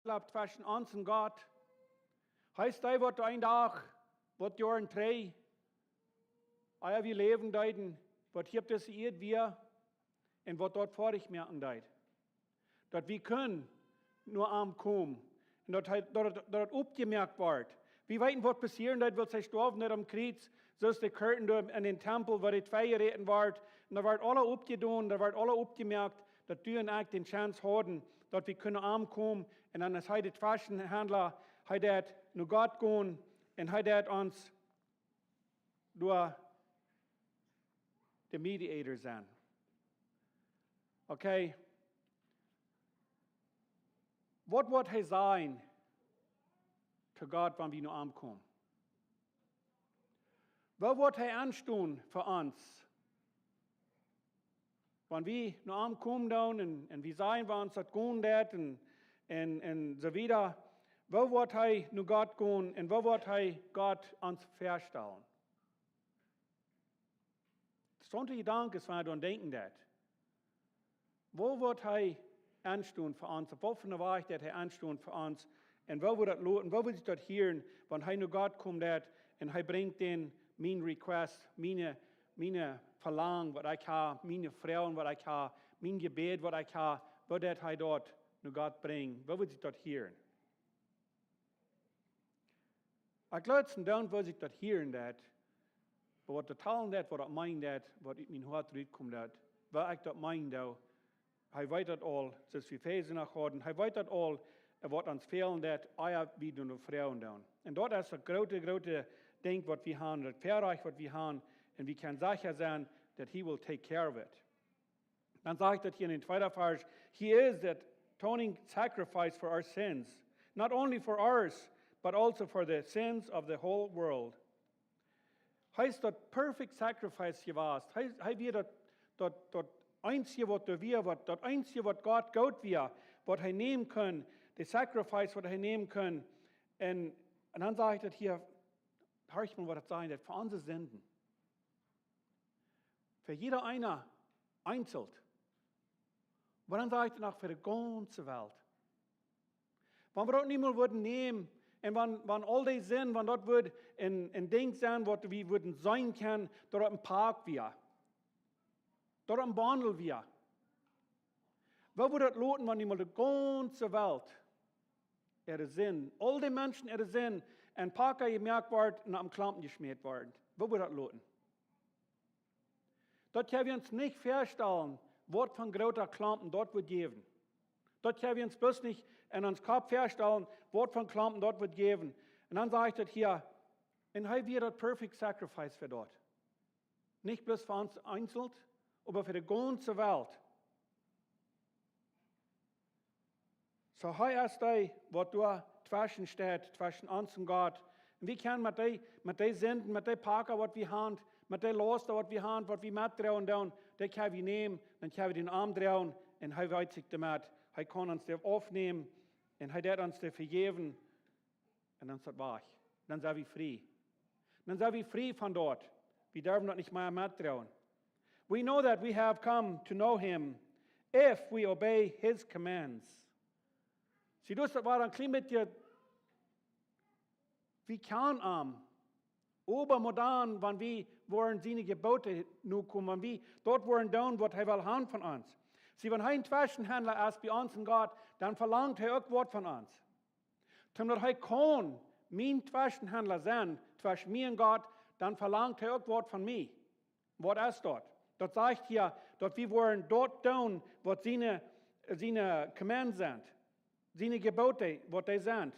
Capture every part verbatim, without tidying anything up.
Handel tweschen ons un Gott. Hee es dee, waut een Dach, waut Joaren trigj, ea wie läwen deeden, waut hia opp dise Ieed wia un waut doa foadich moaken deed. Daut wie kunnen no am komen un daut hee, daut et, daut et oppjemoakt wort. Wie weeten, waut passieren deed, wiels hee storf doa aum Kjriez, soo aus de Kjoakjen doa en dän Tempel, wua hee tweigejäten wort. Un doa wort aules oppjedonen, doa wort aules oppjemoakt, daut du un ekj dän Chance hauden, daut wie kunnen no am komen. Un dan es hee de Tweschenhandla, hee deed no Gott gonen un hee deed ons doa de Mediator sennen. Okay. Waut woat hee sajen to Gott, wan wie no am komen? Woo woat hee enstonen fa ons? Wan wie no am komen doonen un, un wie sajen, woo ons daut gonen deit un, un, un soo wieda. Woo woat hee no Gott gonen un woo woat hee Gott ons väastalen? Soone Jedanken es, wan wie doaraun denkjen deit. Woo woat hee enstonen fa ons? Opp waut fa een Wajch deit hee enstonen fa ons? Un woo woat daut loten? Woo woat sikj daut hieren, wan hee no Gott komen deit un hee brinjt dän, mien request, miene, miene Velangen, waut ekj hab, miene Froagen, waut ekj hab, mien Jebäd, waut ekj hab, woo deit hee daut no Gott brinjen? Woo woat sikj daut hieren? Ekj lot sien doonen, woo sikj daut hieren deit, oba waut daut talen deit, waut daut meenen deit, waut ut mien Hoat rutkomen deit, woo ekj daut meenen doo. Hee weet daut aul, soo aus wie Efeesa noch hauden. Hee weet daut aul, un waut ons fälen deit, ea wie doano froagen doonen. Un daut es daut groote, groote Dinkj, waut wie haben, daut Väarajcht, waut wie haben, un wie kjennen secha sennen, that he will take care of it. Dan sajcht daut hia en dän tweeden Varsch, "He is the atoning sacrifice for our sins, not only for ours, but also for the sins of the whole world." Hee es daut perfect sacrifice jewast. Hee, hee wia daut, daut, daut eensje, waut doa wia, waut, daut eensje, waut Gott goot wia, waut hee nämen kunn, de sacrifice, waut hee nämen kunn. Un, un dan sajcht daut hia, horcht mol, waut daut sajcht, daut fa onse Sinden. Fa jieda eena eenzeln. Oba dan sajcht hee noch fa de gaunze Welt. Wan wie daut nu mol wudden nämen, un wan, wan aul dee Sind, wan daut wudd een, een Dinkj sennen, waut wie wudden seenen kjennen, daut daut een Pak wia, daut daut een Bondel wia. Woo wudd daut loten, wan nu mol de gaunze Welt äare Sind, aul de Menschen äare Sind, en Paka jemoakt wort un opp een Klompen jeschmäat wort? Woo wudd daut loten? Daut kjenn wie ons nich väastalen, waut fa een groota Klompen daut wudd jäwen. Daut kjenn wie ons bloos nich en ons Kopp väastalen, waut fa een Klompen daut wudd jäwen. Un dan sajcht daut hia, un hee wia daut perfect sacrifice fa daut. Nich bloos fa ons eenzeln, oba fa de gaunze Welt. Soo hee es dee, waut doa tweschen steit, tweschen ons un Gott. Un wie kjennen met dee, met dee Sinden, met dee Paka, waut wie haben, met dee Lausten, waut wie haben, waut wie metdroagen doonen, dee kjenn wie nämen, dan kjenn wie dän aundren droagen, un hee weet sikj doamet, hee kaun ons dee aufnämen, un hee deit ons dee vejäwen. Un dan es daut wajch. Dan sent wie frie. Dan sent wie frie von daut. Wie derwen daut nich mea metdroagen. We know that we have come to know him if we obey his commands. See, daut wia een kjlien bät, wie kjennen am. Oba mau dan, wan wie woaren siene Jebote nokomen, wan wie daut woaren doonen, waut hee well haben von ons. See, wan hee een Tweschenhandla es bie ons un Gott, dan velangt hee uk waut von ons. Toom daut hee kaun mien Tweschenhandla sennen, tweschen mie un Gott, dan velangt hee uk waut von mie. Waut es daut? Daut sajcht hia, daut wie woaren daut doonen, waut siene, siene Commands sent. Siene Jebote, waut dee sent.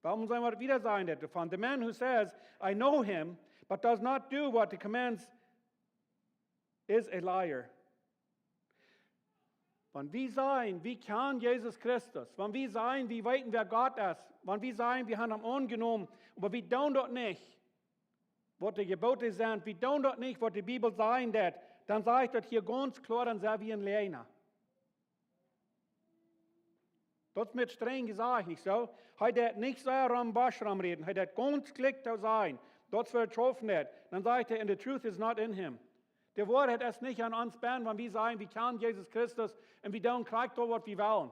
Wuarom saul wie daut wieda sajen, daut doavon? The man who says, "I know him," but does not do what he commands, is a liar. Wan wie sajen, wie kjanen Jesus Christus, wan wie sajen, wie weeten, wäa Gott es, wan wie sajen, wie haben am aunjenomen, oba wie doonen daut nich, waut de Jebote sent, wie doonen daut nich, waut de Bibel sajen deit, dan sajcht daut hia gaunz kloa, dan sent wie een Läajna. Daut es met strenj jesajcht, nich soo? Hee deit nich soo rom Bosch rom räden, hee deit gaunz kjlikj to sajen, daut es waut hee schaufen deit. Dan sajcht hee, "And the truth is not in him." De Woarheit es nich en ons bennen, wan wie sajen, wie kjanen Jesus Christus un wie doonen krakjt daut, waut wie wellen.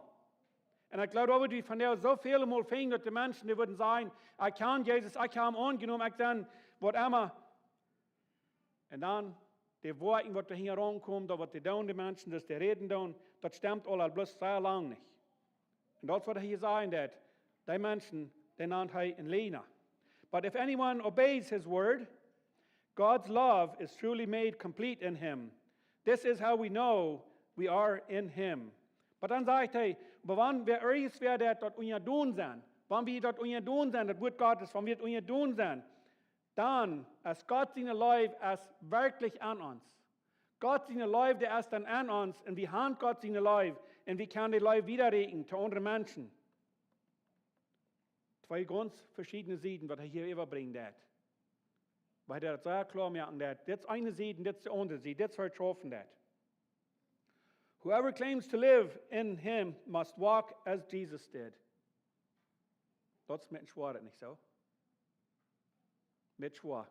Un ekj jleew, daut wie von doa soo väl mol finjen, daut de Menschen, dee wudden sajen: "Ekj kjan Jesus, ekj hab am aunjenomen, ekj sie waut emma." Un dan, de Woakjen, waut doa hinjaraun kjemt, daut waut dee doonen, de Menschen, daut dee räden doonen, daut stemt aul, aul bloos sea lang nich. Un daut es waut hee hia sajen deed. Dee Menschen, dee nant hee een Läajna. "But if anyone obeys his word, God's love is truly made complete in him. This is how we know we are in him." Oba dan sajcht hee, oba wan wie irjentwäa daut, daut unjadon sent, wan wie daut unjadon sent, daut Wuat Gottes, wan wie daut unjadon sent, dan es Gott siene Leew es werkjlich aun ons. Gott siene Leew, dee es dan aun ons, un wie haben Gott siene Leew, un wie kjennen dee Leew wiedaräkjen to aundre Menschen. Twee gaunz veschiedne Sieden, waut hee hia äwabrinjen deed. Wua hee daut sea kloa moaken deed. Dit es eene Sied, dit es de aundre Sied, dit es waut hee schaufen deed. "Whoever claims to live in him must walk as Jesus did." Daut es een bät schwoa, nich soo? Een bät schwoa,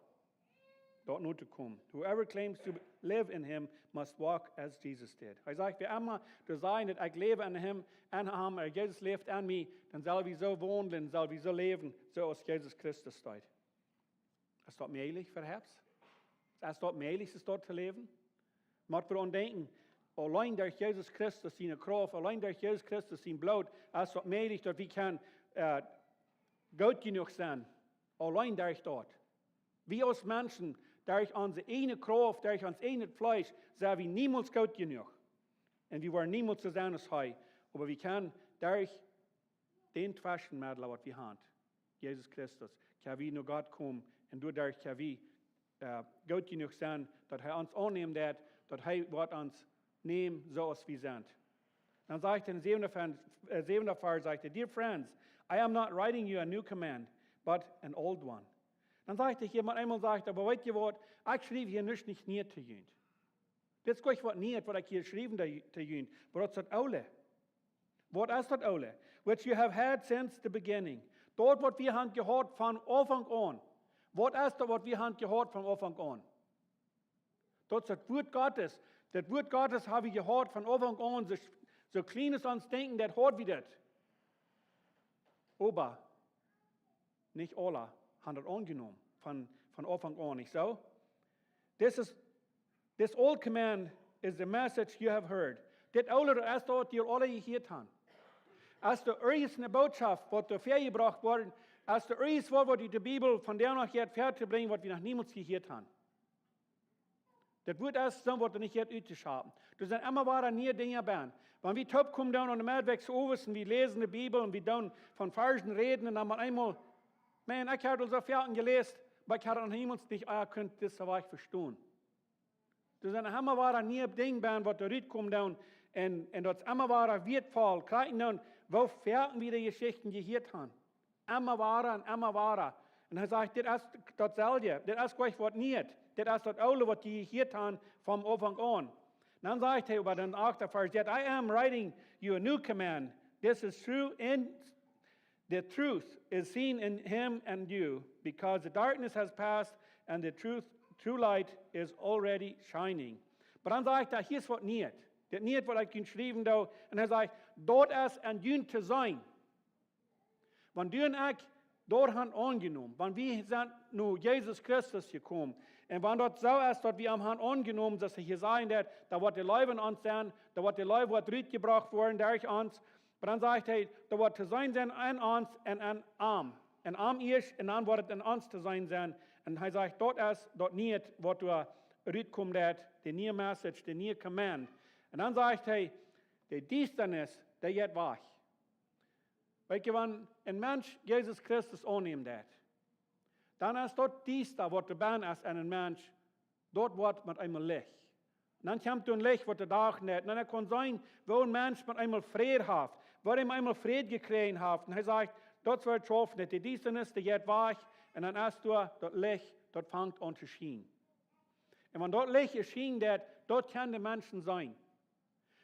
doa no to komen. "Whoever claims to live in him must walk as Jesus did." Hee sajcht, wäa emma doa sajcht, daut ekj läw aun am, aun am, ooda Jesus läft aun mie, dan sell wie soo waundlen, sell wie soo läwen, soo aus Jesus Christus deed. Es daut mäajlich, perhaps? Es daut mäajlich, soo to läwen? Mott wie aun denkjen, auleen derch Jesus Christus siene Krauft, auleen derch Jesus Christus sien Bloot, es daut mäajlich, daut wie kjennen, äh, goot jenuach sennen, auleen derch daut. Wie aus Menschen, derch onse ieejne Krauft, derch ons ieejnet Fleesch, sent wie niemols goot jenuach. Un wie woaren niemols soo sennen aus hee. Oba wie kjennen derch dän Tweschenmiddel, waut wie haben, Jesus Christus, kjenn wie no Gott komen un doaderch kjenn wie, äh, goot jenuach sennen, daut hee ons aunnemt, daut, daut hee woat ons nämen, soo aus wie sent. Dan sajcht hee em säwenden Varsch, äh, säwenden Varsch, sajcht hee: "Dear friends, I am not writing you a new command, but an old one." Dan sajcht hee hia, mau eemol sajcht hee: "Oba weet jie waut, ekj schriew hia nuscht nich nie to junt." Dit es nich waut nie, waut ekj hia schriew to, to junt, oba daut es daut oole. Waut es daut oole? "Which you have had since the beginning." Daut waut wie haben jehaut von Aunfank aun. Waut es daut waut wie haben jehaut von Aunfank aun? Daut es daut Wuat Gottes. Daut Wuat Gottes hab wie jehaut von Aunfank aun. Soo, soo kjlien aus ons Denkjen, daut haud wie daut. Oba nich aule haben daut aunjenomen von, von Aunfank aun, nich soo? This is, this old command is the message you have heard. Dit oole, daut es daut waut jie aule jehieet haben. Aus doa irjent eene Bootschoft woat doa väajebrocht worden, aus doa irjent waut, waut de Bibel von doa noch jeit väatobrinjen, waut wie noch niemols jehieet haben. Daut Wuat es soo waut doa nich jeit uttoschaufen. Doa sent emma wada niee Dinja bie. Wan wie toopkomen dan aun de Meddach owes un wie läsen de Bibel un wie doonen von Varschen räden un dan mau eemol, Mensch, ekj hab aul soo väl jeläst, oba ekj hab noch niemols nich, ah, kunt dise Wajch vestonen. Doa sent emma wada niee Dinja bie, waut doa rutkomen dan. Un, un daut es emma wada wieetvoll, krakjt dan, woo väl wie de Jeschichten jehieet haben. Emma wada un emma wada. Un hee sajcht, dit es daut selwje, dit es nich waut nie. Dit es daut oole waut jie jehieet haben von Aunfank aun. Dan sajcht hee äwa dän achten Varsch: "Yet I am writing you a new command. This is true, and the truth is seen in him and you, because the darkness has passed and the truth, true light is already shining." Oba dan sajcht hee, hia es waut nie. Dit nie waut ekj junt schriewen doo. Un hee sajcht, daut es aun junt to seenen. Wan du un ekj daut haben aunjenomen, wan wie sent no Jesus Christus jekomen, un wan daut soo es, daut wie am haben aunjenomen, daut hee hia sajen deed, dan woat de Leew en ons sennen, dan woat de Leew woat rutjebrocht woaren derch ons. Oba dan sajcht hee, daut woat to seenen sennen en ons un en am. En am ieescht, un dan woat et en ons to seenen sennen. Un hee sajcht, daut es daut nie waut doa rutkomen deed, de niee message, de niee command. Un dan sajcht hee, de Diestanis, dee jeit wajch. Weet jie, wan een Mensch Jesus Christus aunnemt, dan es daut Diesta, waut doa bie es en een Mensch, daut woat met eemol Licht. Un dan kjemt doa een Licht, waut de Dach nit. Un dan kaun sennen, woo een Mensch met eemol Fräd haft, woo hee met eemol Fräd jekjräajen haft. Un hee sajcht, daut es waut schauft nit. De Diestanis, dee jeit wajch. Un dan es doa daut Licht, daut fangt aun to schienen. Un wan daut Licht jeschienen haft, daut kjennen de Menschen seenen.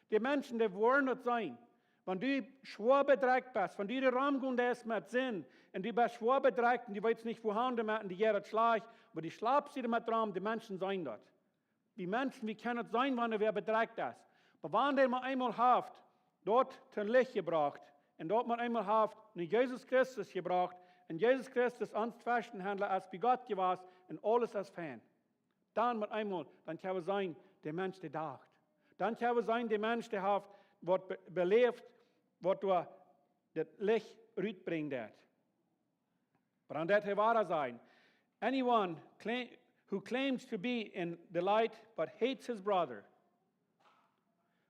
De Menschen, dee woaren daut seenen. Wan du schwoa bedrekjt best, wan du doaromm gonen deist met Sind, un du best schwoa bedrekjt un du weetst nich, woo han du met, un die jeit et schlajcht, oba du schlapst doamet rom, de Menschen seenen daut. Wie Menschen, wie kjennen daut seenen, wan wäa bedrekjt es. Oba wan dee mau eemol haft daut toom Licht jebrocht, Un daut met eemol haft nu Jesus Christus jebrocht. Un Jesus Christus, ons Tweschenhaundla, es bie Gott jewast un aules es fein. Dan met eemol, dan kjenn wie seenen, de Mensch, dee dacht. Dan kjenn wie seenen, de Mensch, dee haft waut be-, beläft, waut doa daut Licht rutbrinjen deit. But on that Hevara sign, anyone claim, who claims to be in the light but hates his brother.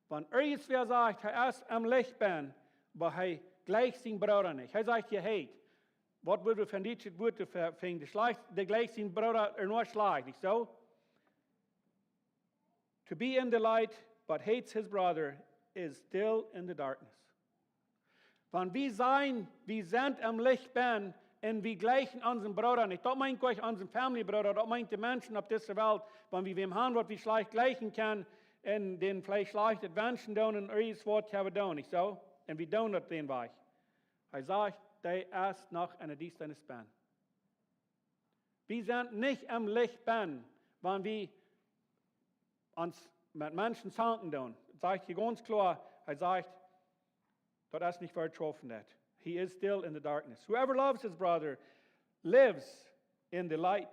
Wan irjentwäa sajcht, hee es em Licht benn, oba hee jleicht sienen Brooda nich. Hee sajcht, hee hate. Waut wudd wie von dit Wuat to ver-, finjen? Dee jleicht, dee jleicht sienen Brooda ea noch schlajcht, nich soo? To be in the light, but hates his brother, is still in the darkness. Wan wie sajen, wie sent em Licht benn un wie jleichen onsen Brooda nich, daut meent nich onsen Family Brooda, daut meent de Menschen opp dise Welt, wan wie wäm han, waut wie schlajcht jleichen kjennen, un dän veleicht schlajchtet wenschen doonen un irjentwaut haben doonen, nich soo? Un wie doonen daut dän Wajch. Hee sajcht, dee es noch enne Diestanis benn. Wie sent nich em Licht benn, wan wie ons met Menschen zanken doonen. Daut sajcht hia gaunz kloa, hee sajcht, daut es nich, woo et schaufen deit. He is still in the darkness. Whoever loves his brother lives in the light,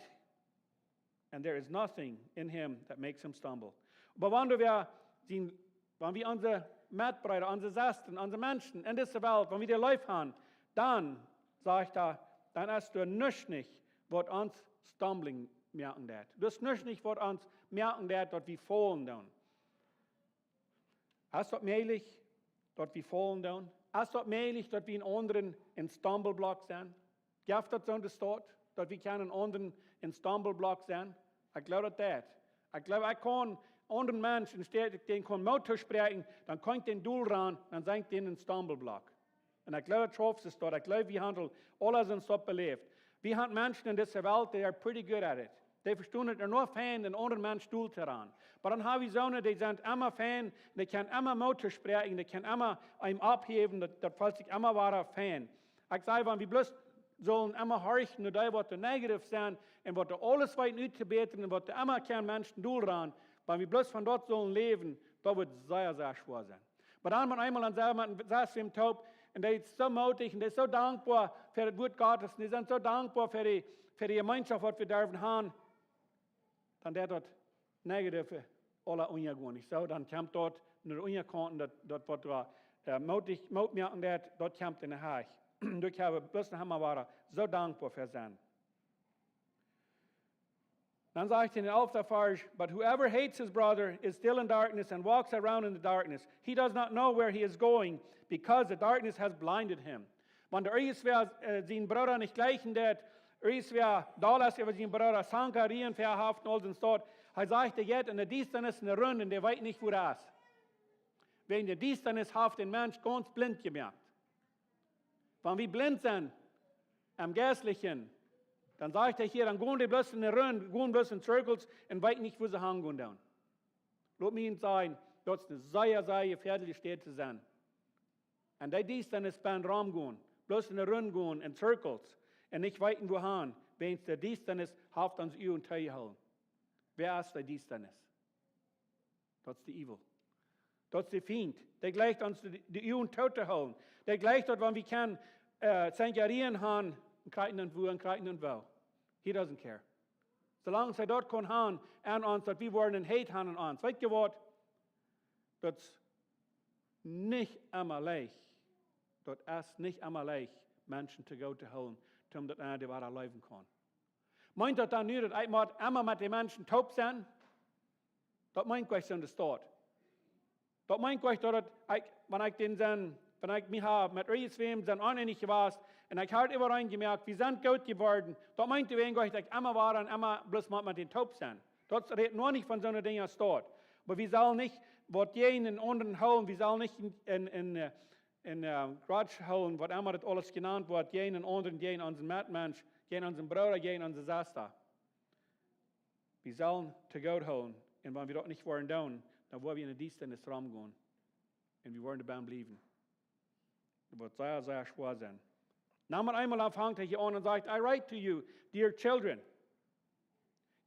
and there is nothing in him that makes him stumble. Oba wan wie sien, wan wie onse Metbreeda, onse Sestren, onse Menschen en dise Welt, wan wie dee leef han, dan, sajcht hee, dan es doa nuscht nich, waut ons stumbling moaken deit. Doa es nuscht nich, waut ons moaken deit, daut wie faulen doonen. Es daut mäajlich, daut wie faulen doonen? Es daut mäajlich, daut wie een aundren een Stumbelblock sent? Jeft daut soone Staut, daut wie kjennen een aundren een Stumbelblock sennen? Ekj gloow daut daut. Ekj gloow, ekj kaun aundre Menschen, enne Städ ekj dän kaun Moot toospräakjen, dan kaun ekj dän dol rannen, dan sie ekj dän een Stumbelblock. Un ekj gloow, daut schauft sikj daut. Ekj gloow, wie haben aul aul soont beläft. Wie haben Menschen en dise Welt, they are pretty good at it. Dee vestonen et ea noch fein, een aundren Mensch dol to rannen. Oba dan hab wie soone, dee sent emma fein, dee kjennen emma Moot toospräakjen, dee kjennen emma eenem oppheewen, daut, daut feelt sikj emma wada fein. Ekj saj, wan wie bloos sellen emma horchen no dee, waut doa negativ sent un waut doa aules weeten uttobätren un waut doa emma kjennen Menschen dol rannen, wan wie bloos von daut sellen läwen, daut woat sea, sea schwoa sennen. Oba dan met eemol dan sent wie met sas wäm toop un dee es soo mootich un dee es soo dankboa fa daut Wuat Gottes un dee sent soo dankboa fa dee, fa dee Jemeenschoft, waut wie derwen haben, dan deit daut negative aula unjagonen, nich soo? Dan kjemt daut no de Unjakaunt, daut, daut waut doa, äh, mootich, Moot moaken deit, daut kjemt enne Hach. Doa kjenn wie bloos noch emol wada soo dankboa fa sennen. Dan sajcht hee en dän alften Varsch, "But whoever hates his brother is still in darkness and walks around in the darkness. He does not know where he is going because the darkness has blinded him." Wan irjentwäa, äh, sienen Brooda nich jleichen deit, irjentwäa doll es äwa sienen Brooda, Zankerien vehaften, aul soont, hee sajcht, dee jeit enne Diestanis rut un dee weet nich, woo daut es. Wäajen de Diestanis haft dän Mensch gaunz blint jemoakt. Wan wie blint sent em Jeistlichen, dan sajcht hee hia, dan gonen dee bloos enne Runt, gonen bloos en Zirkels un weeten nich, wua see hangonen doonen. Lot mie sajen, daut es eene sea, sea jefäadelje Städ to sennen. Enne Diestanis benn romgonen, bloos enne Runt gonen, en Zirkels, un nich weeten, wua han, wäajen de Diestanis haft ons Uagen toojehoolen. Wäa es de Diestanis? Daut es de Evil. Daut es de Fient. Dee jleicht ons de, de Uagen too to hoolen. Dee jleicht daut, wan wie kjennen, äh, Zankerien haben, un kjrieen dan wua, un kjrieen dan wua. He doesn't care. Soo lang aus hee daut kaun haben aun ons, daut wie woaren een Hate haben aun ons. Weet jie waut? Daut es nich emma leicht. Daut es nich emma leicht, Menschen to goot to hoolen, om daut eena dee wada leewen kaun. Meent daut dan nu, daut ekj mott emma met de Menschen toop sennen? Daut meent nich soone Staut. Daut meent nich daut et, ekj, wan ekj dän sie, wan ekj mie hab met irjentwäm sie oneenich jewast, un ekj hab äwareen jemoakt, wie sent goot jeworden, daut meent nich, daut ekj emma wada un emma bloos mott met dän toop sennen. Daut rät noch nich von soone Dinja Staut. Oba wie sellen nich waut jäajen dän aundren hoolen, wie sellen nich en, en, en, äh, en, äh, grudge hoolen, waut emma daut aules jenant woat, jäajen dän aundren, jäajen onsen Metmensch, jäajen onsen Brooda, jäajen onse Sesta. Wie sellen to goot hoolen. Un wan wie daut nich woaren doonen, dan woa wie enne Diestanis romgonen. Un wie woaren doabie bliewen. Daut woat sea, sea schwoa sennen. Na, met eemol dan fangt hee hia aun un sajcht, "I write to you, dear children."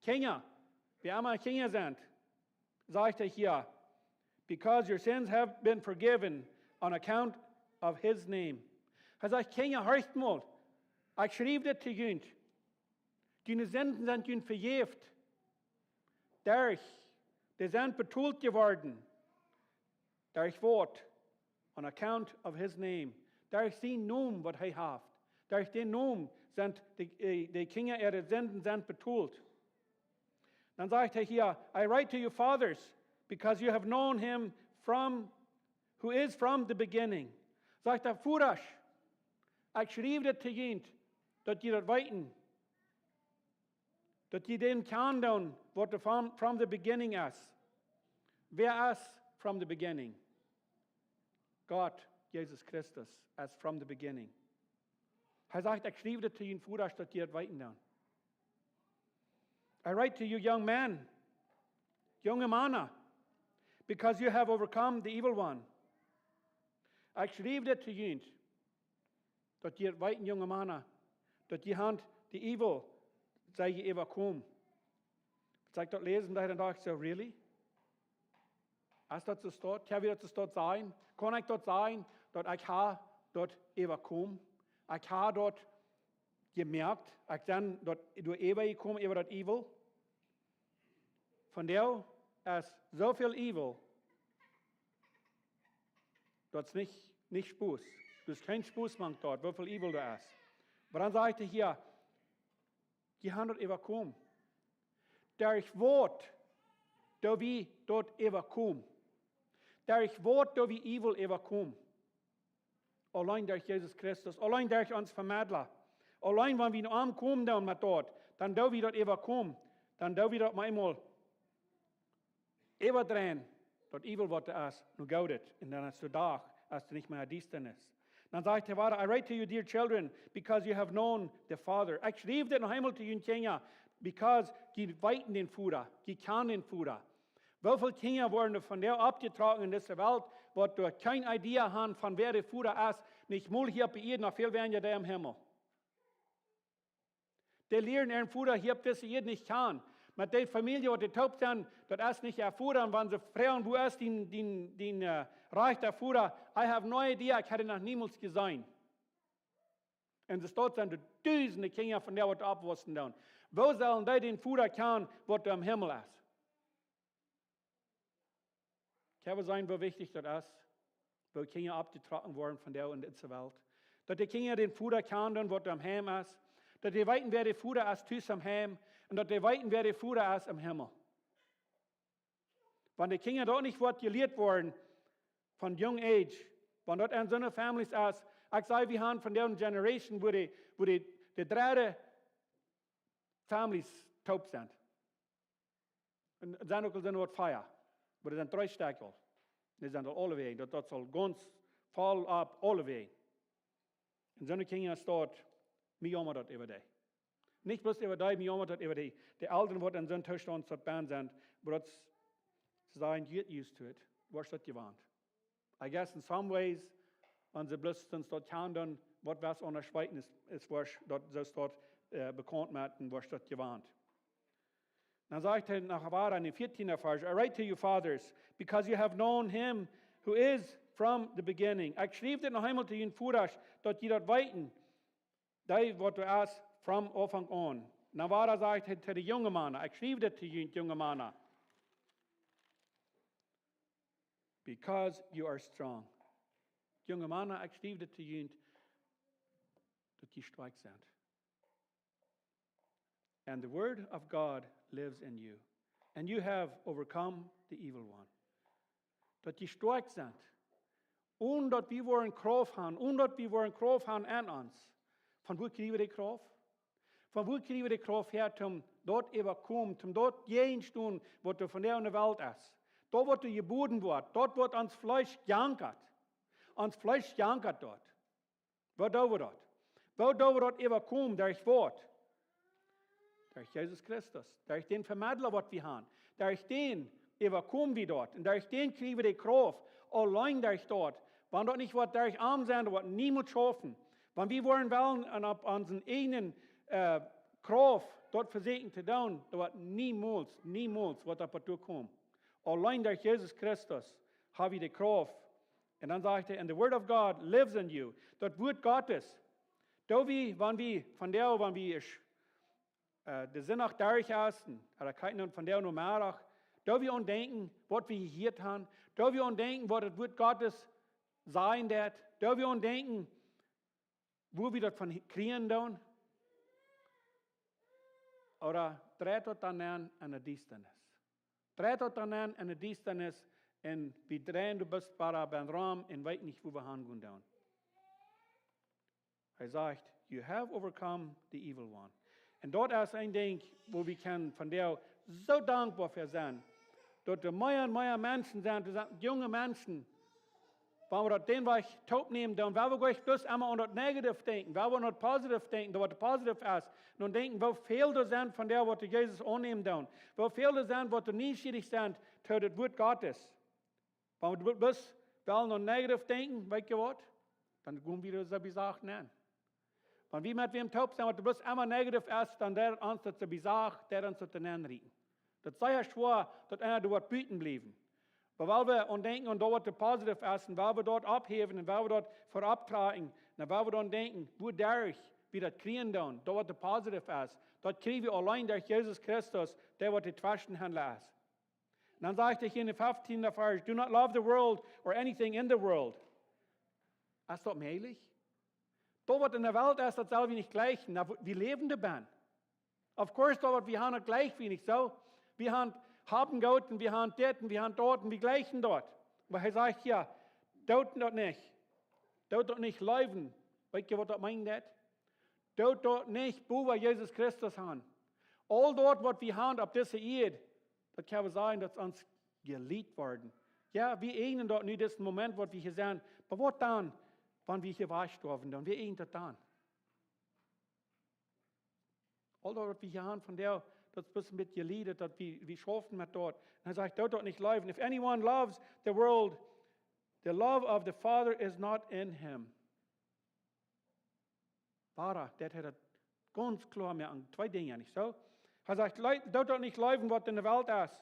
Kjinja, wie emma Kjinja sent, sajcht hee hia, "because your sins have been forgiven on account of his name." Hee sajcht: Kjinja, horcht mol, ekj schrief dit to junt. June Sinden sent junt vejäft. Derch, dee sent betolt jeworden. Derch waut? On account of his name. Derch sien Nomen, waut hee haft. Derch dän Nomen sent de, äh, de Kjinja äare Sinden sent betolt. Dan sajcht hee hia: I write to you, fathers, because you have known him from, who is from the beginning. Sajcht hee: Vodasch, ekj schrief dit to junt, daut jie daut weeten, daut jie dän kjanen doonen, waut de from, from the beginning es. Wäa es from the beginning? Gott, Jesus Christus, es from the beginning. Hee sajcht: Ekj schrief dit to junt, Vodasch, daut jie daut weeten doonen. I write to you, young men, junge Mana, because you have overcome the evil one. Ekj schrief dit to junt, daut jie weeten, junge Mana, daut jie han de evil, sent jie äwakomen. Aus ekj daut läsen deed, dan docht ekj soo: Really? Es daut soo? Kaun wie daut soo sajen? Kaun ekj daut sajen, daut ekj ha daut äwakomen? Ekj ha daut jemoakt. Ekj sie doa äwajekomen äwa daut evil. Vondoag es soo väl evil, daut es nich, nich Spos. Daut es kjeen Spos mank daut, woo väl evil doa es. Oba dan sajcht hee hia: Jie han daut äwakomen. Derch waut doo wie daut äwakomen? Derch waut doo wie evil äwakomen? Auleen derch Jesus Christus, auleen derch ons Vemedla. Auleen wan wie no am komen doonen met daut, dan doo wie daut äwakomen. Dan doo wie daut mau eemol äwadreien, daut evil, waut doa es, no Goodet. Un dan es de Dach, es nich mea Diestanis. Dan sajcht hee wieda: I write to you, dear children, because you have known the Father. Ekj schrief dit noch eemol to junt, Kjinja, because jie weeten dän Voda, jie kjanen dän Voda. Woo väl Kjinja woaren doa vondoag oppjetrocken en dise Welt, waut doa kjeen Idee han von wäa de Voda es, nich mol hia opp de Ieed, noch väl weinja doa em Himmel. Dee lieren äaren Voda hia opp dise Ieed nich kjanen. Met dee Famielje, waut dee toop sent, daut es nich äa Voda. Un wan see froagen: Wua es dien, dien, dien, äh, rajchta Voda? I have no idea, ekj hab am noch niemols jeseenen. Un soo sent doa dusende Kjinja vondoag, waut oppwossen doonen. Woo sellen dee dän Voda kjanen, waut em Himmel es? Kjenn wie seenen, woo wichtich daut es, woo Kjinja oppjetrocken woaren vondoag en dise Welt? Daut de Kjinja dän Voda kjanen doonen, waut em Heim es. Daut dee weeten, wäa de Voda es tus em Heim. Un daut dee weeten, wäa de Voda es em Himmel. Wan de Kjinja doa nich woat jelieet woaren von young age, wan daut en soone families es, ekj saj, wie han vondoag eene generation, wua de, wua de, de dredde families toop sent. Un et sent uk aul soone, waut vea, oba daut sent dree Stekj aul. Dee sent aul aulewäajen, daut, daut saul gaunz voll opp aulewäajen. Un soone Kjinja es daut, mie jaumat daut äwa dee. Nich bloos äwa dee, mie jaumat daut äwa dee, de Elren, waut en soon Toostaunt soo benn sent, oba daut, see sent get used to it, woascht daut jewant. I guess in some ways, wan see bloos dan daut kjanen doonen, waut wia aundasch weeten, es, es woascht daut, soo daut, äh, bekaunt met un woascht daut jewant. Dan sajcht hee noch wieda en dän vieetieenden Varsch: I write to you, fathers, because you have known him who is from the beginning. Ekj schrief dit noch eemol to junt, Vodasch, daut jie daut weeten, dee waut doa es von Aunfank aun. Dan wieda sajcht hee to de junge Mana: Ekj schrief dit to junt, junge Mana, because you are strong. Junge Mana, ekj schrief dit to junt, daut jie stoakj sent. And the word of God lives in you. And you have overcome the evil one. Daut jie stoakj sent. Onen daut wie woaren Krauft han, onen daut wie woaren Krauft han en ons. Von wua kjrie wie de Krauft? Von wua kjrie wie de Krauft häa, om daut äwakomen, om daut jäajentostonen, waut doa vondoag en de Welt es? Daut, waut doa jeboden woat, daut, waut ons Fleesch jankat. Ons Fleesch jankat daut. Woo doo wie daut? Woo doo wie daut äwakomen? Derch waut? Derch Jesus Christus. Derch dän Vemedla, waut wie han. Derch dän äwakomen wie daut. Un derch dän kjrie wie de Krauft. Auleen derch daut. Wan daut nich woat derch am sennen, daut woat niemols schaufen. Wan wie woaren wellen un opp onse eejne, äh, Krauft daut vesieekjen to doonen, daut woat niemols, niemols woat daut doa komen. Auleen derch Jesus Christus ha wie de Krauft, Un dan sajcht hee, "And the word of God lives in you." Daut Wuat Gottes. Doo wie, wan wie, vondoag, wan wie es, äh, de Sindach derch es, ooda kjikjen dan vondoag Nomeddach, doo wie aun denkjen, waut wie jehieet haben, doo wie aun denkjen, waut daut Wuat Gottes sajen deit, doo wie aun denkjen, woo wie daut von kjrieen doonen, ooda dreit daut dan aun enne Diestanis? Dreit daut dan aun enne Diestanis un wie dreien, du best bie dän Rom un weeten nich, woo wie gonen doonen. Hee sajcht, "You have overcome the evil one." Un daut es een Dinkj, woo wie kjennen vondoag soo dankboa fa sennen, daut doa mea un mea Menschen sent, doa sent junge Menschen, wan wie daut dän Wajch toopnämen, dan woa wie nich bloos emma aun daut negative denkjen, woa wie aun daut positive denkjen, daut waut positive es. Un dan denkjen, woo väl doa sent vondoag, waut doa Jesus aunnämen doonen. Woo väl doa sent, waut doa nieschierich sent, to daut Wuat Gottes. Wan wie bloos wellen aun negative denkjen, weetst du waut? Dan gonen wie doa soo bie Sachen aun. Wan wie met wäm toop sent, waut doa bloos emma negative es, dan deit ons daut soo bie Sachen, deit ons daut aunrieren. Daut es sea schwoa, daut eena doa woat buten bliewen. Oba wan wie aun denkjen, aun daut waut doa positive es, un wan wie daut oppheewen, un wan wie daut verop trakjen, dan wan wie dan denkjen, woo derch wie daut kjrieen doonen, daut waut doa positive es, daut kjrie wie auleen derch Jesus Christus, dee waut de Tweschenhaundla es. Un dan sajcht hee hia en dän feftienden Varsch, "Do not love the world or anything in the world." Es daut mäajlich? Daut waut enne Welt es, daut sell wie nich jlikjen. Na, wie läwen doabennen. Of course, daut waut wie haben, daut jlikj wie nich soo. Wie haben, haben Goot un wie haben dit un wie haben daut un wie jlikjen daut. Oba hee sajcht hia, doot daut nich. Doot daut nich leewen. Weetst du, waut daut meent, daut? Doot daut nich bowa Jesus Christus aun. Aul daut, waut wie haben opp dise Ieed, daut kjenn wie sajen, daut es ons jelieet worden. Jo, wie eejnen daut nu, disen Moment, waut wie hia sent. Oba waut dan, wan wie hia wajchstorwen, dan? Wie eejnen daut dan? Aul daut, waut wie hia haben vondoag, daut es bloos een bät jelieet, daut wie, wie schaufen met daut. Un hee sajcht, doot daut nich leewen. "If anyone loves the world, the love of the Father is not in him." Wada, daut hee daut gaunz kloa moakt aun twee Dinja, nich soo? Hee sajcht, "Leu-, doot daut nich leewen, waut enne Welt es."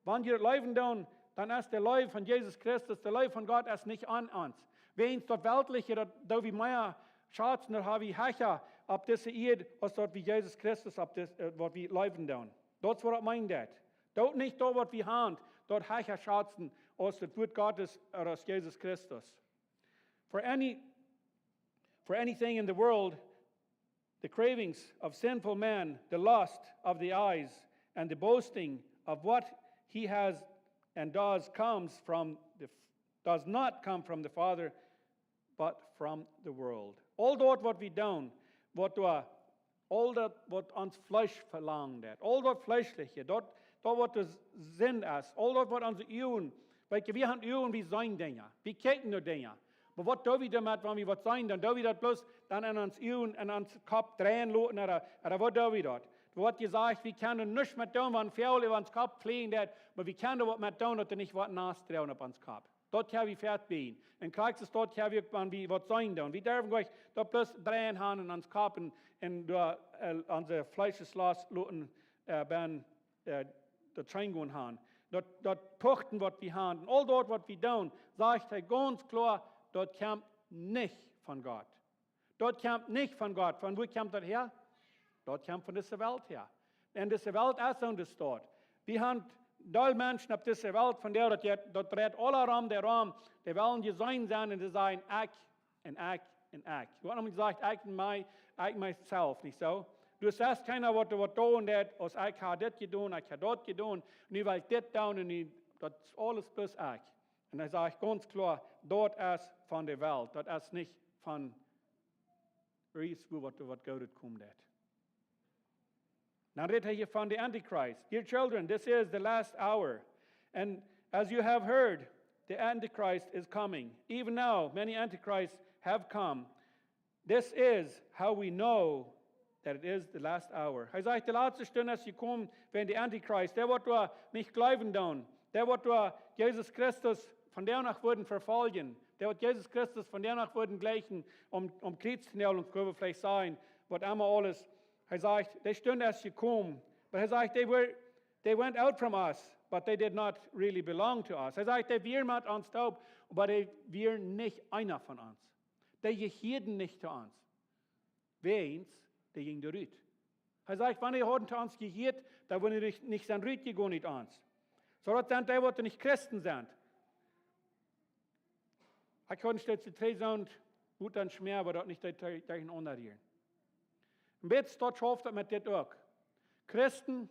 Wan wie daut leewen doonen, dan es de Leew von Jesus Christus, de Leew von Gott es nich aun ons. Wäajens daut Weltliche, daut, daut wie mea schazen, daut haben wie hecha opp dise Ieed, aus daut wie Jesus Christus opp dis, äh, waut wie leewen doonen. Daut es waut daut meent, daut. Doot nich daut, waut wie haben, daut hecha schazen, aus daut Wuat Gottes, ooda aus Jesus Christus. For any, for anything in the world, the cravings of sinful men, the lust of the eyes, and the boasting of what he has and does comes from the, does not come from the Father, but from the world. Aul daut, waut wie doonen, waut doa aul daut, waut ons Fleesch velangt, daut, aul daut Fleeschliche, daut, daut waut de Sind es, aul daut waut onse Uagen, weetst du, wie haben Uagen, wie seenen Dinja, wie kjikjen no Dinja. Oba waut doo wie doamet, wan wie waut seenen? Dan doo wie daut bloos dan aun ons Uagen, aun ons Kopp dreien loten, ooda, ooda waut doo wie daut? Woat jesajcht, wie kjennen nuscht met doonen, wan väl äwa ons Kopp fleajen deit, oba wie kjennen waut met doonen, daut doa nich waut naust dreien opp ons Kopp. Daut kjenn wie vebieden. Un krakjt soo daut kjenn wie uk, wan wie waut seenen doonen. Wie derwen nich daut bloos dreien haben en ons Kopp un, un doa, äh, onse Fleesch loten, äh, bie, äh, daut scheen gonen haben. Daut, daut Puchten, waut wie haben. Un aul daut, waut wie doonen, sajcht hee gaunz kloa, daut kjemt nich von Gott. Daut kjemt nich von Gott. Von wua kjemt daut häa? Daut kjemt von dise Welt häa. Un dise Welt es soo, daut steit. Wie haben doll Menschen opp dise Welt, von dee daut jet, daut dreit aula rom, dee rom, dee wellen jeseenen sennen un dee sajen, ekj, un ekj, un ekj. Wie haben jesajcht, ekj un mie, ekj, myself, nich soo? Du sajchst, kjeena woat waut doonen, daut, aus ekj hab dit jedonen, ekj hab daut jedonen, nu well ekj dit doonen, un nu, daut es aules bloos ekj. Un hee sajcht gaunz kloa, daut es von de Welt, daut es nich von Ries, wua waut, waut Goodet kjemt, daut. Dan rät hee hia von de Antichrist. "Dear children, this is the last hour. And as you have heard, the Antichrist is coming. Even now, many antichrists have come. This is how we know that it is the last hour." Hee sajcht, de latste Stund es jekomen, wan de Antichrist, dee waut doa nich jleewen doonen, dee waut doa Jesus Christus vondoag woaren vefoljen, dee waut Jesus Christus vondoag woaren jlikjen, om, om Kjriez to näajlen, kjenn wie veleicht sajen, waut emma aules. Hee sajcht, de Stund es jekomen. Oba hee sajcht, they were, they went out from us. but they did not really belong to us. Hee sajcht, dee wieren met ons toop, oba dee wieren nich eena von ons. Dee jehieeden nich to ons. Wäajens, dee jinjen doa rut. Hee sajcht, wan dee hauden to ons jehieet, dan wudden dee nich, nich sent rutjegonen ut ons. Soo daut sent dee, waut nich Christen sent. Ekj haud een Stekj Zitroon, wua dan schmäa, oba daut nich de-, de-, derchenaunda rieren. Un bät daut schauft daut met dit uk. Christen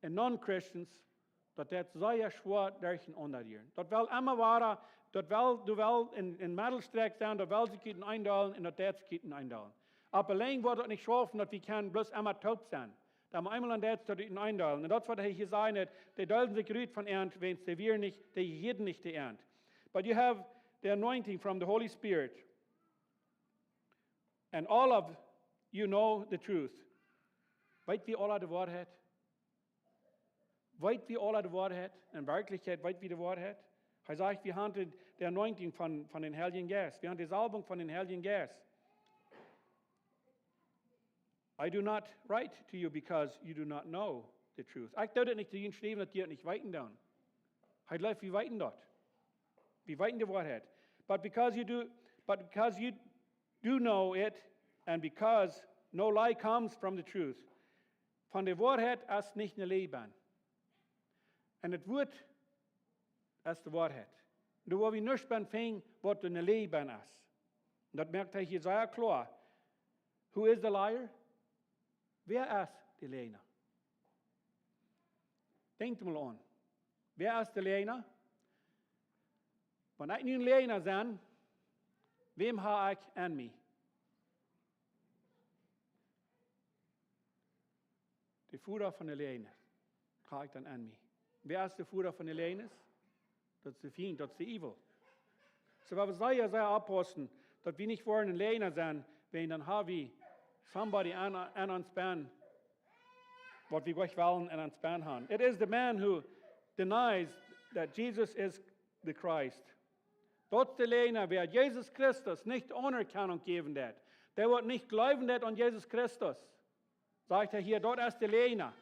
un non-Christians, daut deit sea schwoa derchenaunda rieren. Daut well emma wada, daut well, du well en, en Meddelstreck sennen, daut well sikj utenaunda doonen un daut deit sikj utenaunda doonen. Opp auleen woat daut nich schaufen, daut wie kjennen bloos emma toop sennen. Dan mau eemol aun deit daut utenaunda doonen. Un daut es waut hee hia sajcht, dee deelden sikj rut von an, wäajens dee wieren nich, dee jehieeden nich to an. But you have the anointing from the Holy Spirit. And all of you know the truth. Weet wie aula de Woarheit? Weet wie aula de Woarheit? En Werkjlichkjeit weet wie de Woarheit? Hee sajcht, wie haben de, de Anointing von, von dän Heiljen Jeist. Wie haben de Salbung von dän Heiljen Jeist. I do not write to you because you do not know the truth. Ekj doo dit nich to junt schriewen, daut jie daut nich weeten doonen. Hee jleeft, wie weeten daut. Wie weeten de Woarheit. But because you do, but because you do know it, and because no lie comes from the truth. Von de Woarheit es nich ne Läajen. Un daut Wuat es de Woarheit. Doa woa wie nuscht bie finjen, waut ne Läajen es. Un daut moakt hee hia sea kloa. Who is the liar? Wäa es de Läajna? Denkjt mol aun. Wäa es de Läajna? Wan ekj nu een Läajna sie, wäm hab ekj aun mie? De Voda von de Läajna hab ekj dan aun mie. Wäa es de Voda von de Läajna? Daut es de Fient, daut es de Evil. Soo, wie motten sea, sea oppaussen, daut wie nich woaren een Läajna sennen, wan dan hab wie somebody aun, aun ons bennen, waut wie nich wellen aun ons bennen haben. It is the man who denies that Jesus is the Christ. Daut es de Läajna, wäa Jesus Christus nich Aunerkjanunk jäwen deit. Dee waut nich jleewen deit aun Jesus Christus. Sajcht hee hia, daut es de Läajna.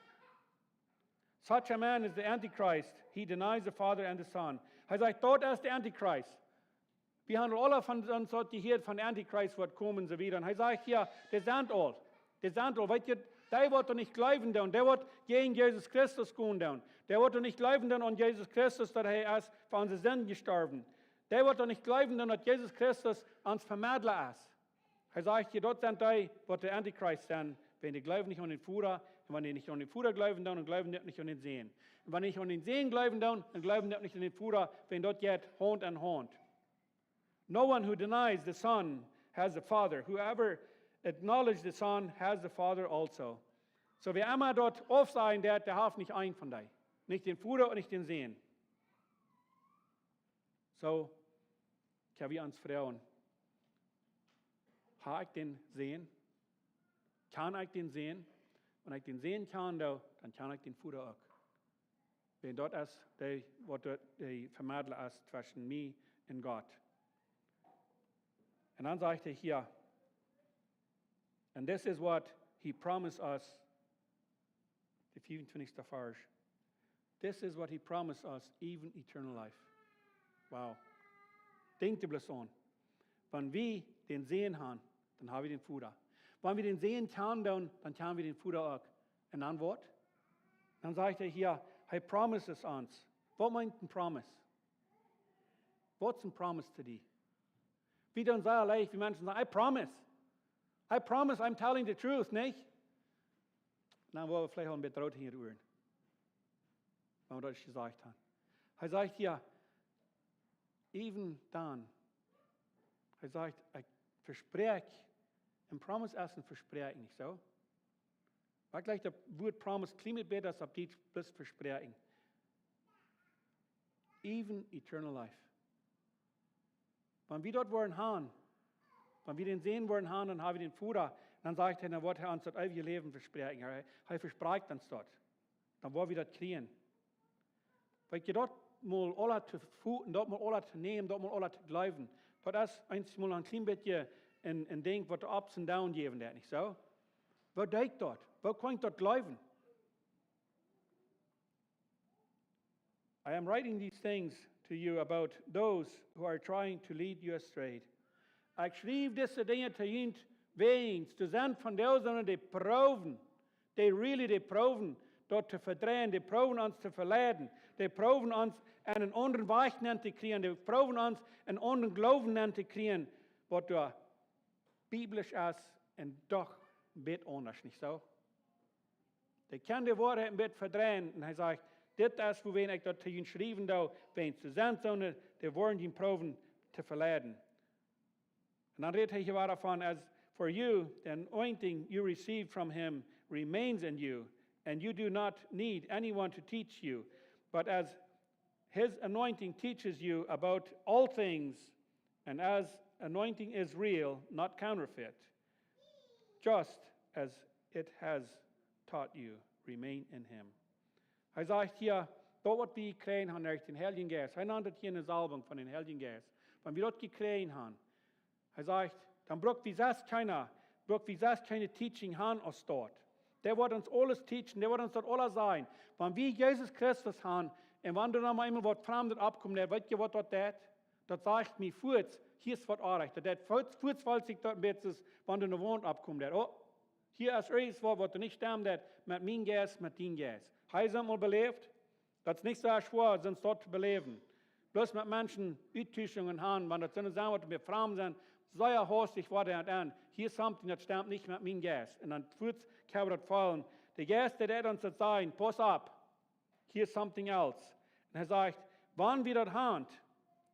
Such a man is the Antichrist. He denies the Father and the Son. Hee sajcht, daut es de Antichrist. Wie haben aula von, von soont jehieet von Antichrist waut komen un soo wieda. Un hee sajcht hia, dee sent aul. Dee sent aul. Weet jie, dee waut doa nich jleewen doonen, dee waut jäajen Jesus Christus gonen doonen. Dee waut doa nich jleewen doonen aun Jesus Christus, daut hee es fa onse Sinden jestorwen. Dee waut doa nich jleewen doonen, daut Jesus Christus ons Vemeddla es. Hee sajcht hia, daut sent dee, waut de Antichrist sent, wan dee jleewen nich aun dän Voda, un wan dee nich aun dän Voda jleewen doonen, dan jleewen dee nich aun dän Sän. Un wan dee nich aun dän Sän jleewen doonen, dan jleewen dee nich aun dän Voda, wan daut jeit Haunt aun Haunt. No one who denies the Son has the Father. Whoever acknowledges the Son has the Father also. Soo, wäa emma daut aufsajen deit, dee haft nich eenen von dee. Nich dän Voda un nich dän Sän. Soo, kjenn wie ons froagen, hab ekj dän Sän? Kjann ekj dän Sän? Wan ekj dän Sän kjanen doo, dan kjann ekj dän Voda uk. Wiels daut es dee, waut de, de Vemeddla es tweschen mie un Gott. Un dan sajcht hee hia, and this is what he promised us, de vea un twintich Varsch. This is what he promised us, even eternal life. Wow. Denkjt doa bloos aun. Wan wie dän Sän haben, dan hab wie dän Voda. Wan wie dän Sän kjanen doonen, dan kjann wie dän Voda uk. Un dan waut? Dan sajcht hee hia, he promises ons. Waut meent een promise? Waut es een promise to die? Wie doonen sea leicht, wie Menschen sajen, I promise. I promise I'm telling the truth, nich? Dan woa wie veleicht aul een bät root hinja de Uaren, wan wie daut jesajcht haben. Hee sajcht hia, even dan. Hee sajcht, ekj vespräakj, een promise es een Vespräakjen, nich soo? Oba ekj jleich daut Wuat promise kjlien bät bäta aus opp Dietsch, bloos Vespräakjen. Even eternal life. Wan wie daut woaren haben, wan wie dän Sän woaren haben, dan hab wie dän Voda. Dan sajcht hee, dan woat hee ons daut eewje Läwen vespräakjen. Hee, hee vesprakjt ons daut. Dan woa wie daut kjrieen. Weet jie, daut mol aula to foten, daut mol aula to nämen, daut mol aula to jleewen. Daut es eensjemol een kjlien bät een, een Dinkj, waut de ups and downs jäwen deit, nich soo? Woo deed daut? Woo kunn ekj daut jleewen? I am writing these things to you about those who are trying to lead you astray. Ekj schriew dise Dinja to junt wäajens, doa sent vondoag soone, dee proowen, dee really, dee proowen daut to vedreien, dee proowen ons to veleiden, dee proowen ons en eenen aundren Wajch nenn to kjrieen, dee proowen ons en eenen aundren Gloowen nenn to kjrieen, waut doa biblisch es un doch een bät aundasch, nich soo? Dee kjennen de Woarheit een bät vedreien un hee sajcht: Dit es, wuawäajen ekj daut to junt schriewen doo, wäajens doa sent soone, dee woaren junt proowen to veleiden. Un dan rät hee hia wieda von: As for you, the anointing you received from him remains in you, and you do not need anyone to teach you. But as his anointing teaches you about all things, and as anointing is real, not counterfeit, just as it has taught you, remain in him. Hee sajcht hia, daut waut wie jekjräajen han derch dän Heiljen Jeist, hee nant daut hia eene Salbung von dän Heiljen Jeist, wan wie daut jekjräajen han, hee sajcht, dan bruck wie sest kjeene, bruck wie sest kjeene teaching han aus daut. Dee woat ons aules teachen, dee woat ons daut aules sajen. Wan wie Jesus Christus han, un wan doa noch eemol waut Framdet oppkomen deit, weet jie waut daut deit? Daut sajcht mie fuaz, hia es waut oajch. Daut deit fuaz, fuaz felt sikj daut een bät aus wan doa eene Waunt oppkomen deit. Oh, hia es irjentwaut, waut doa nich stemmen deit met mienen Jeist, met dienen Jeist. Hab jie daut mol beläft? Daut es nich soo schwoa, sonst daut to beläwen. Bloos met Menschen Uttuschungen han, wan daut soone sent, waut mie framd sent, sea haustich woat et aun: Hia es something, daut stemt nich met mienen Jeist. Un dan fuaz kjenn wie daut feelen. De Jeist, dee deit ons daut sajen: Pauss opp, hia es something else. Un hee sajcht, wan wie daut han,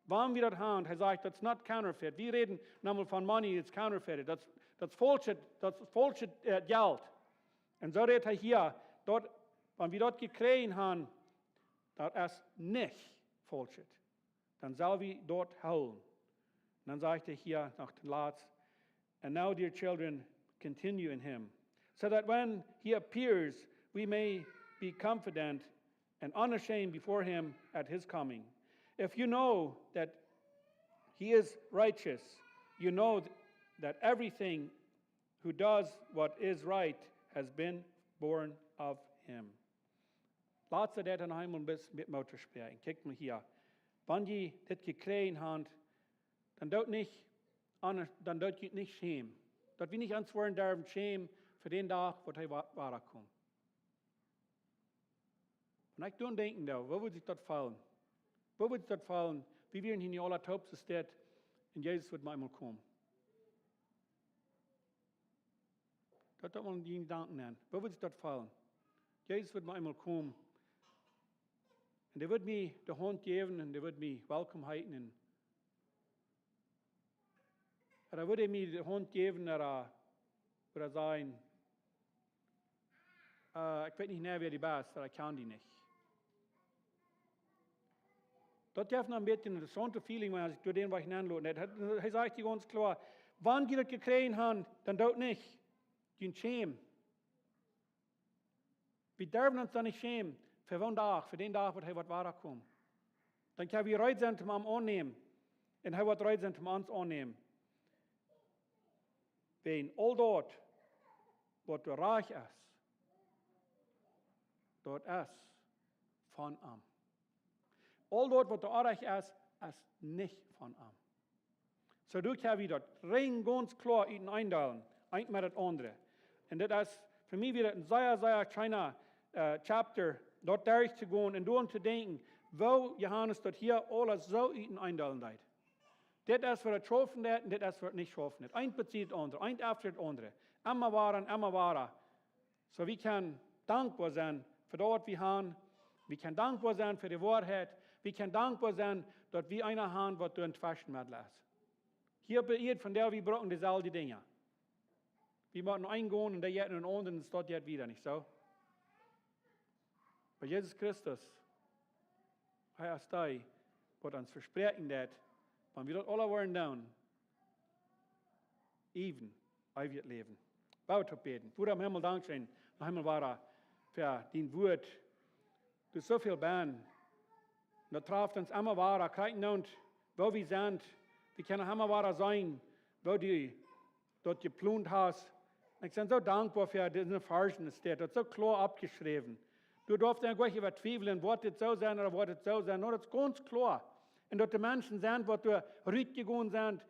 wan wie daut han, hee sajcht, that's not counterfeit. Wie räden noch mol von money, it's counterfeited. Daut, daut es faulschet, daut es faulschet, äh, Jelt. Un soo rät hee hia, daut, wan wie daut jekjräajen han, daut es nich faulschet, dan sell wie daut hoolen. Un dan sajcht hee hia noch to latst: And now, dear children, continue in him, so that when he appears, we may be confident and unashamed before him at his coming. If you know that he is righteous, you know th-, that everything who does what is right has been born of him. Latst deit hee noch eemol een bät met Moot to spälen. Kjikj mol hia. Wan jie dit jekjräajen han, dan doot nich aundasch, dan doot junt nich schämen. Daut wie nich ons woaren derwen schämen fa dän Dach, waut hee wa-, wada kjemt. Wan ekj doaraun denkjen doo, woo wudd sikj daut feelen? Woo wudd sikj daut feelen? Wie wieren hia nu aula toop, soo steit, un Jesus wudd mau eemol komen. Daut, daut mol en Jedanken aun. Woo wudd sikj daut feelen? Jesus wudd mau eemol komen. Un dee wudd mie de Haunt jäwen un dee wudd mie welkom heeten un, ooda wudd hee mie de Haunt jäwen, ooda, ooda sajen, äh, ekj weet nich mea, wäa du best, ooda ekj kjan die nich. Daut jeft noch een bät een interessauntet feeling, wan ekj doa dän Wajch nenn lot. Hee, hee sajcht hia gaunz kloa, wan jie daut jekjräajen han, dan doot nich junt schämen. Wie derwen ons dan nich schämen fa dän Dach, fa dän Dach, waut hee woat wada komen. Dan kjenn wie reed sennen, am aunnämen. Un hee woat reed sennen, ons aunnämen. Wäajen aul daut, waut doa rajcht es, daut es von am. Aul daut, waut doa oajch es, es nich von am. Soo, doa kjenn wie daut rein gaunz kloa utenaunda deelen, eent met daut aundre. Un dit es, fa mie wia daut een sea, sea scheena, äh, chapter, daut derchtogonen un doaraun to denkjen, woo Johanes daut hia aules soo utenaunda deelen deed. Dit es, woo daut schaufen deit un dit es, woo daut nich schaufen deit. Eent bediet daut aundre, eent efter daut aundre. Emma wada un emma wada. Soo, wie kjennen dankboa sennen fa daut, waut wie han. Wie kjennen dankboa sennen fa de Woarheit. Wie kjennen dankboa sennen, daut wie eenen han, waut doa een Tweschenmedel es. Hia opp de Ieed, von däm wie brucken deeselwje Dinja. Wie motten eenen gonen un dee jeit no dän aundren un daut jeit wieda, nich soo? Oba Jesus Christus, hee es dee, waut ons vespräakjen deit, wan wie daut aula woaren doonen, eewjet, eewjet Läwen. Lot ons bäden. Voda em Himmel, dankscheen, noch eemol wada fa dien Wuat. Doa es soo väl bie. Un daut traft ons emma wada, krakjt nu, woo wie sent. Wie kjennen emma wada seenen, woo du daut jeplont hast. Un ekj sie soo dankboa fa dise Varschen, daut es soo kloa oppjeschräwen. Du darfst dan nich äwa twiewlen, woat dit soo sennen ooda woat dit soo sennen. No, daut es gaunz kloa. Un daut de Menschen sent, waut doa rutjegonen sent,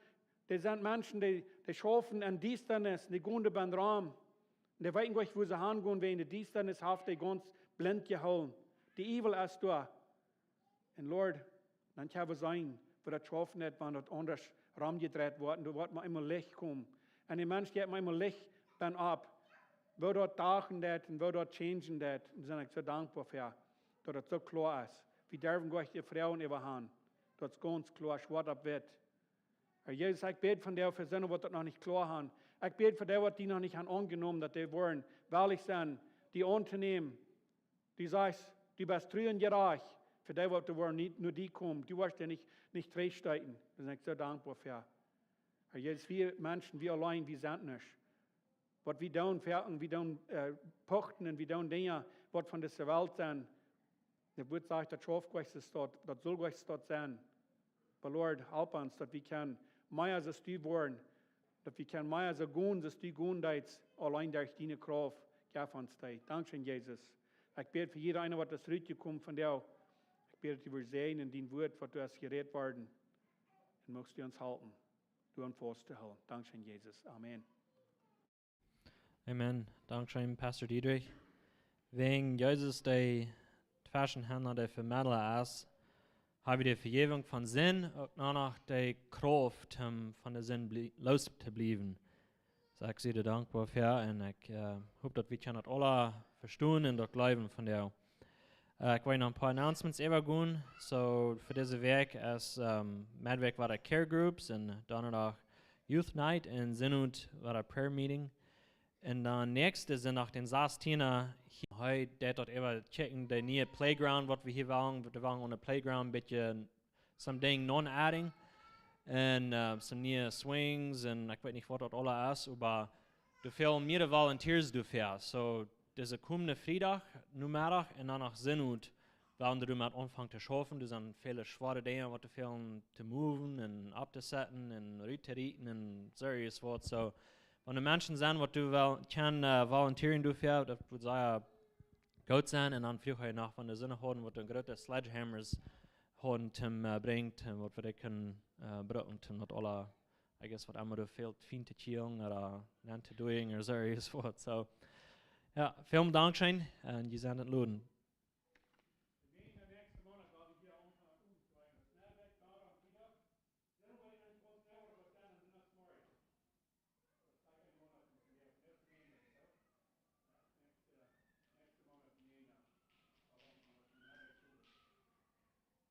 dee sent Menschen, dee, dee schaufen en Diestanis, dee gonen doa benn rom. Un dee weeten nich, wua see hangonen, wäajen de Diestanis haft dee gaunz blint jehoolen. De Diewel es doa. Un Lord, dan kjenn wie seenen, woo daut schaufen deit, wan daut aundasch romjedreit woat. Un doa woat mau emma Licht komen. Un de Mensch jeit mau emma Licht dan opp. Woo daut dagen deit un woo daut changen deit. Un doa sie ekj soo dankboa fa, daut daut soo kloa es. Wie derwen nich de Froagen äwa han. Daut es gaunz kloa, schwoat opp witt. Herr Jesus, ekj bäd vondoag fa soone, waut daut noch nich kloa han. Ekj bäd fa dee, waut die noch nich han aunjenomen, daut dee woaren wellich sennen, die auntonämen. Du sajchst, du best tru un jerajcht fa dee, waut doa woaren nich no die komen. Du woascht dee nich, nich trigjsteeten. Doa sie ekj soo dankboa fa. Herr Jesus, wie Menschen, wie auleen, wie sent nuscht. Waut wie doonen, foaken, wie doonen, äh, puchten un wie doonen Dinja, waut von dise Welt sent. Daut Wuat sajcht, daut schauft nich soo, daut saul nich soo sennen. But Lord, help ons, daut wie kjennen mea soo aus du woaren, daut wie kjennen mea soo gonen, soo aus du gonen deetst, auleen derch diene Krauft. Jeff ons dee. Dankscheen, Jesus. Ekj bäd fa jieda eena, waut es rutjekomen vondoag. Ekj bäd, daut du woascht säajnen en dien Wuat, waut doa es jerät worden. Un muchst du ons halpen, doa aun faust to hoolen. Dankscheen, Jesus. Amen. Amen. Dankscheen, Pastor Diedrich. Wäajen Jesus de Tweschenhändla, de Vemedla es, ha wie de Vejäwunk von Sind, uk noch de Krauft, om von de Sind blie-, loos to bliewen. Soo, ekj sie doa dankboa fa un ekj, äh, hop, daut wie kjennen daut aula vestonen un daut jleewen vondoag. Äh, ekj well noch een poa Announcements äwagonen. Soo, fa dise Wäakj es, ähm, Meddwäakj wada Care Groups un Donnadach Youth Night un Sinowent wada Prayer Meeting. Un dan näakjsten Sindach, dän sastieen, hia, hee deit daut äwa checken, de niee Playground, waut wie hia wellen, wie wellen aun de Playground een bät some Dinja adding. Un, äh, some niee Swings un ekj weet nich, waut daut aula es, oba doa fälen mea Volunteers doafäa. Soo, dise komende Friedach, Nomeddach un dan noch Sinowent, wellen wie doamet aunfangen to schaufen. Doa sent väle schwoare Dinja, waut doa fälen to moven un opptosetten un rut to rieten un serious waut. Soo, wan doa Menschen sent, waut doa well, kjennen, äh, volunteeren doafäa, daut wudd sea goot sennen. Un dan fruach ekj noch, wan dee Sind hauden, waut doa groote Sledgehammers hauden, toom, äh, brinjen, toom, waut wie kjennen, äh, brucken, toom daut aula, I guess, waut emma doa fält, fein to kjielen, ooda, äh, nenn to doonen, ooda serious waut. Soo, jo, väl Dankscheen, un jie sent entloden.